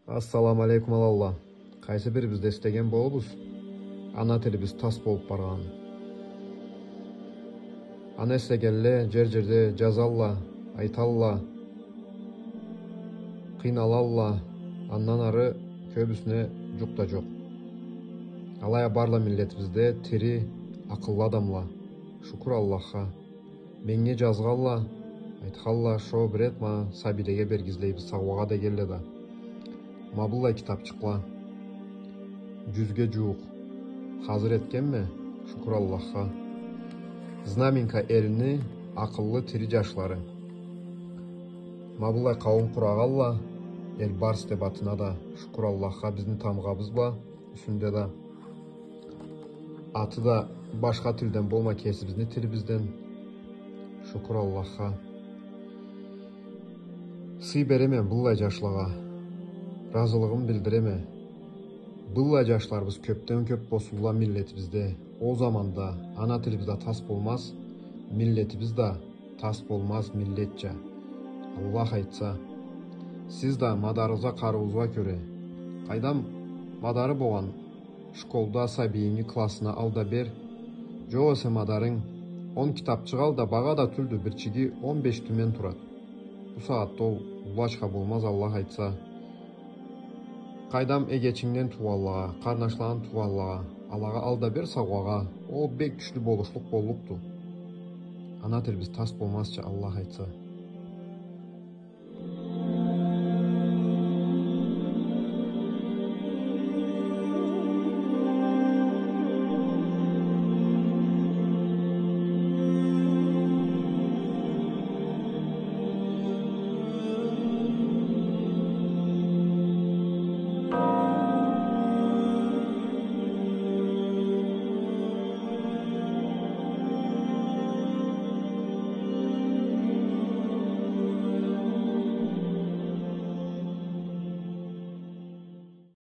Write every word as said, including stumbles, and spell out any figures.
Ассаламу алейкум, аланла. Къайсы бирибиз да эслеген болурбуз ана тилибиз тас болуп баргъанын. Аны эслегенле джер-джерде джазалла, айталла, къыйналалла, андан ары кёбюсюне джукъ да джокъ. Алай а барла миллетибизде тири, акъыллы адамла. Шукур Аллахха. Меннге джазгъалла, айтхалла, шо бир эт ма сабийлеге бергизлейбиз саугъагъа дегелле да. Ма быллай китапчыкъла. Джюзге джууукъ. Хазыр этгенме, шукур Аллахха. Знаменка элни акъыллы тири джашлары. Ма быллай къауум къурагъалла, Эльбарс деп атына да, шукур Аллахха, бизни тамгъабыз бла, юсюнде да. Аты да башха тилден болмай, кесибизни тилибизден. Шукур Аллахха. Сый береме быллай джашлагъа. Разылыгъым билдиреме. Быллай джашларыбыз кёбден кёб болсунла миллетибизде. Ол заманда ана тилибиз да тас болмаз, миллетибиз да тас болмаз миллетча. Аллах айтса. Сиз да мадарыгъызгъа, къарыуугъузгъа кёре. Къайдам, мадары болгъан школда сабийинги классына ал да бер. Джокъ эсе мадарынг, он китапчыкъ ал да, багъа да тюлдю, бирчиги он беш тюмен турад. Бу сагъатда ол уллу ачха болмаз, Аллах айтса. Къайдам, эгечингден туугъанлагъа, къарнашладан туугъанлагъа, алагъа ал да бер саугъагъа, ол бек кючлю болушлукъ боллукъду. Ана тилибиз тас болмазча, Аллах айтса.